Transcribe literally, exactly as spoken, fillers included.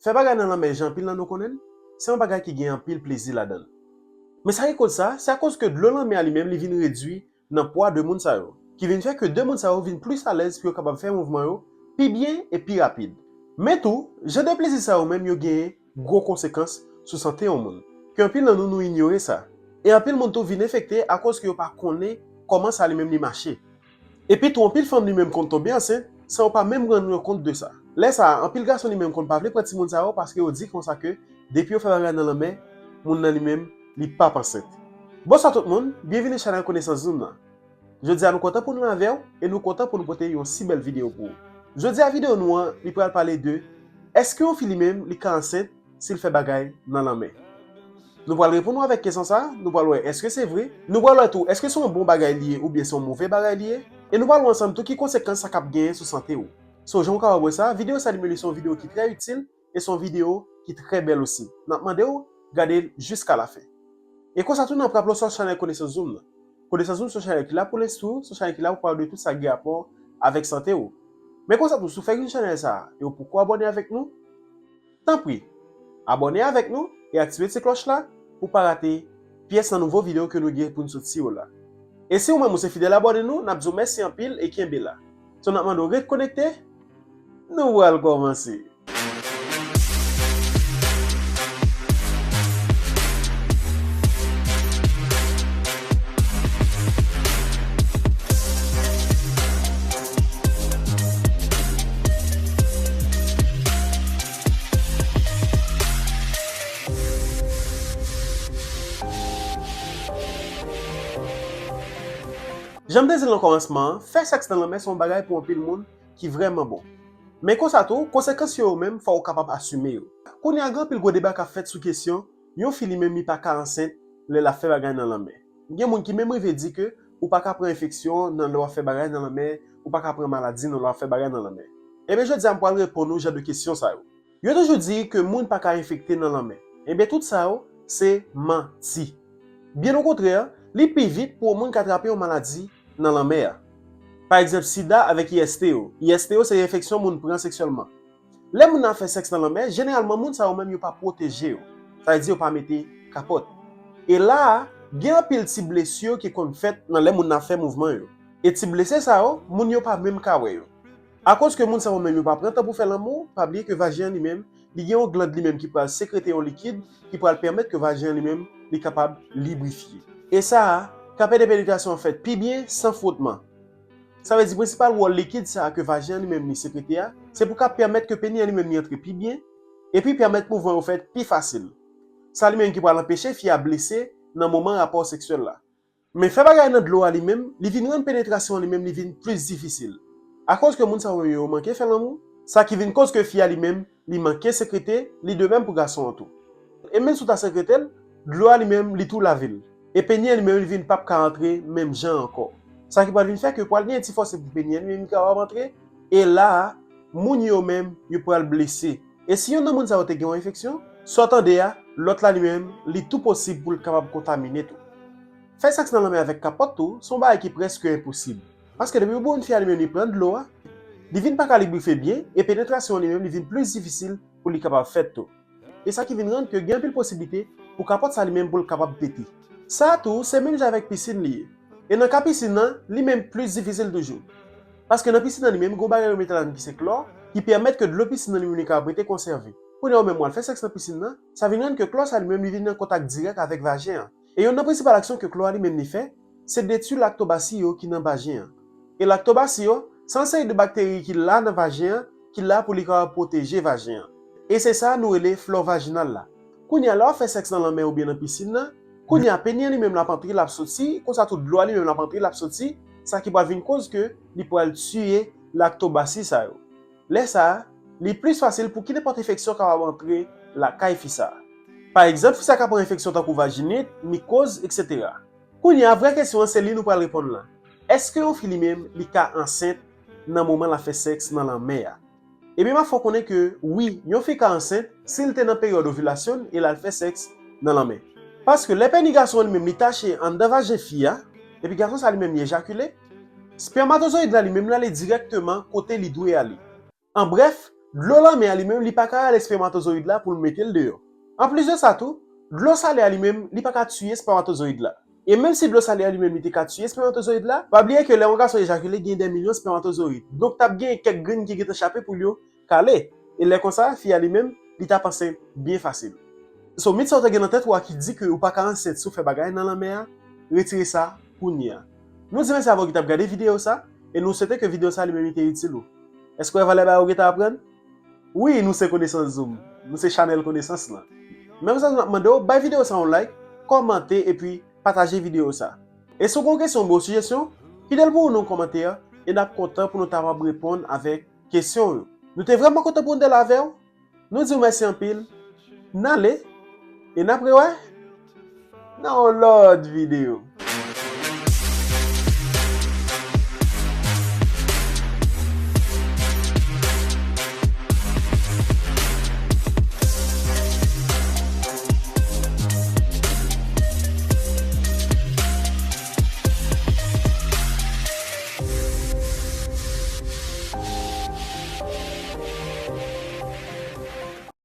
Fè bagay nan lanmè, jan anpil nan nou konnen l, se yon bagay ki gen anpil plezi ladan l. Men sa ki koz sa, se akoz ke dlo lanmè a li menm li vin redui nan pwa de moun sa yo, ki vin fè ke de moun sa yo vin plis alèz pou yo kapab fè mouvman yo pi byen e pi rapid. Men tou, jan de plezi sa yo menm yo genyen gwo konsekans sou sante yon moun, ke anpil nan nou nou inyore sa. E anpil moun tou vin enfekte akoz ke yo pa konnen kòman sa li menm li mache. Epi tou, anpil fanm li menm konn tonbe ansent san yo pa menm rann yo kont de sa. Lè sa a, anpil gason li menm konn pa vle pran timoun sa yo paske yo di konsa ke depi yo fè bagay nan lanmè, moun nan li menm, li p ap ansent. Bonswa tout moun, byenvini chanèl Konesans Zoom nan. Jodi a nou kontan pou nou avè w e nou kontan pou nou pote yon si bèl videyo pou ou. Jodi a videyo nou an, li pral pale de èske yon fi li menm li ka ansent si l fè bagay nan lanmè. Nou pral reponn ou avèk kesyon sa, nou pral wè èske se vre, nou pral wè tou èske se yon bon bagay li ye oubyen se yon move bagay li ye, e nou pral wè ansanm tou ki konsekans sa k ap genyen sou sante w. So, jan w kapab wè sa, videyo sa li menm li se yon videyo ki trè itil e se yon videyo ki trè bèl osi. N ap mande w gade l jiska lafen. E konsa tou n ap raple w se yon chanèl Konesans Zoom nan. Konesans Zoom se yon chanèl ki la pou l enstwi w, se yon chanèl ki la pou pale w de tout sa k gen rapò avèk sante w. Men konsa tou, si w fèk vin chanèl sa a e w poko abòne avèk nou, tanpri, abòne avèk nou e aktive ti klòch la pou w pa rate pyès nan nouvo videyo ke nou gen pou n sot sou yo la. E si ou menm ou se fidèl abòne nou, n ap di w mèsi anpil e kenbe la. So n ap mande w ret konekte, nou pral kòmanse. Jan m te di l nan kòmansman an, fè sèks nan lanmè se yon bagay pou anpil moun ki vrèman bon. Men konsa tou, konsekans yo yo menm, fò w kapab asime yo. Kounye a, gen anpil gwo deba k ap fèt sou kesyon yon fi li menm li pa ka ansent lè l ap fè bagay nan lanmè. Gen moun ki menm rive di ke ou pa ka pran enfeksyon nan lè w ap fè bagay nan lanmè, ou pa ka pran maladi nan lè w ap fè bagay nan lanmè. Ebyen, jodi a, m pral reponn ou jan de kesyon sa yo. Yo toujou di ke moun pa ka enfekte nan lanmè. Ebyen, tout sa yo, se manti. Byen okontrè, li pi vit pou yon moun ka trape yon maladi nan lanmè a. Pa egzanp, sida avèk I S T yo. I S T yo se enfeksyon moun pran seksyèlman. Lè moun nan ap fè sèks nan lanmè, jeneralman moun sa yo menm yo pa pwoteje yo. Sa vle di yo pa mete kapòt. E la a, gen anpil ti blesi ki konn fèt nan lè moun nan ap fè mouvman yo. E ti blese sa yo, moun yo pa menm ka wè yo. Akoz ke moun sa yo menm yo pa pran tan pou fè lanmou, pa bliye ke vajen an li menm, li gen yon glann li menm ki pral sekrete yon likid ki pral pèmèt ke vajen an li menm li kapab librifye. E sa a, ka pèmèt penetrasyon an fèt pi byen san fwotman. Sa vle di prensipal wòl likid sa a ke vajen an li menm li sekrete a, se pou ka pèmèt ke peni an li menm li antre pi byen, epi pèmèt mouvman yo fèt pi fasil. Sa li menm ki pral anpeche fi a blese nan moman rapò seksyèl la. Men fè bagay nan dlo a li menm, li vin rann penetrasyon an li menm li vin plis difisil. Akoz ke moun sa yo menm yo manke fè lanmou, sa ki vin koz ke fi a li menm, li manke sekrete, li de menm pou gason an tou. E menm si w ta sekrete l, dlo a li menm, li tou lave l. E peni an li menm, li vin p ap ka antre menm jan ankò. Sa ki pral vin fè ke pral gen ti fòse pou peni an li menm li kapab antre, e la a, moun yo menm, yo pral blese. E si yonn nan moun sa yo te gen yon enfeksyon, sa w tande a, lòt la li menm, li tou posib pou l kapab kontamine tou. Fè sèks nan lanmè avèk kapòt tou, se yon bagay ki prèske enposib. Paske depi yon fi a li menm li pran dlo a, li vin pa ka librifye byen, e penetrasyon an li menm li vin plis difisil pou li kapab fèt tou. E sa ki vin rann ke gen anpil posiblite pou kapòt sa li menm pou l kapab pete. Sa tou, se menm jan avèk pisin li ye. E nan ka pisin nan, li menm plis difisil toujou. Paske nan pisin nan li menm, gen yon bagay yo mete ladan ki se klò, ki pèmèt ke dlo pisin nan li menm li kapab rete konsève. Kounye a ou menm w al fè sèks nan pisin nan, sa vin rann ke klò sa li menm li vin nan kontak dirèk avèk vajen an. E yonn nan prensipal aksyon ke klò a li menm li fè, se detwi laktobasi yo ki nan vajen an. E laktobasi yo, se yon seri de bakteri ki la nan vajen an, ki la pou li kapab pwoteje vajen an. E se sa nou rele flò vajinal la. Kounye a, lè w ap fè sèks nan lanmè oubyen nan pisin nan, kounye a, peni an li menm l ap antre, l ap soti, konsa tou dlo a li menm l ap antre, l ap soti, sa ki pral vin koz ke li pral tiye laktobasi sa yo. Lè sa a, li plis fasil pou ki nenpòt enfeksyon kapab antre lakay fi sa a. Pa egzanp, fi sa a ka pran enfeksyon tankou vajinit, mikoz, etsetera. Kounye a, vrè kesyon an se li nou pral reponn la. Èske yon fi li menm, li ka ansent nan moman l ap fè sèks nan lanmè a? Ebyen, m ap fè w konnen ke wi, yon fi ka ansent si l te nan peryòd ovilasyon l e l al fè sèks nan lanmè. Paske lè peni gason an li menm li tache anndan vajen fi a, epi gason sa li menm li ejakile, espèmatozoyid la li menm l ale dirèkteman kote li dwe ale. An brèf, Dlo lanmè a li menm, li pa ka rale espèmatozoyid la pou l mete l deyò. Anplis de sa tou, dlo sale a li menm, li pa ka tiye espèmatozoyid la. E menm si dlo sale a li menm li te ka tiye espèmatozoyid la, pa bliye ke lè yon gason ejakile, gen de milyon espèmatozoyid. Donk t ap gen kèk grenn ki gentan chape pou l yo kale. E lè konsa, fi a li menm, li t ap ansent byen fasil. So, mit sa w te gen nan tèt ou a ki di ke ou pa ka ansent si w fè bagay nan lanmè a, retire sa kounye a. Nou di mèsi avè w ki t ap gade videyo sa, e nou swete ke videyo sa li menm li te itil ou. Èske w wè valè bagay ou gentan aprann? Wi, nou se Konesans Zoom. Nou se chanèl konesans lan. Men konsa, nou ap mande w, bay videyo sa yon like, kòmante, epi pataje videyo sa. E si w gen yon kesyon oubyen yon sijesyon, kite l pou nou nan kòmantè a, e n ap kontan pou nou ta kapab reponn avèk kesyon w yo. Nou te vrèman kontan pou nou te la avè w. Nou di w mèsi anpil. N ale, e n ap rewè nan yon lòt videyo.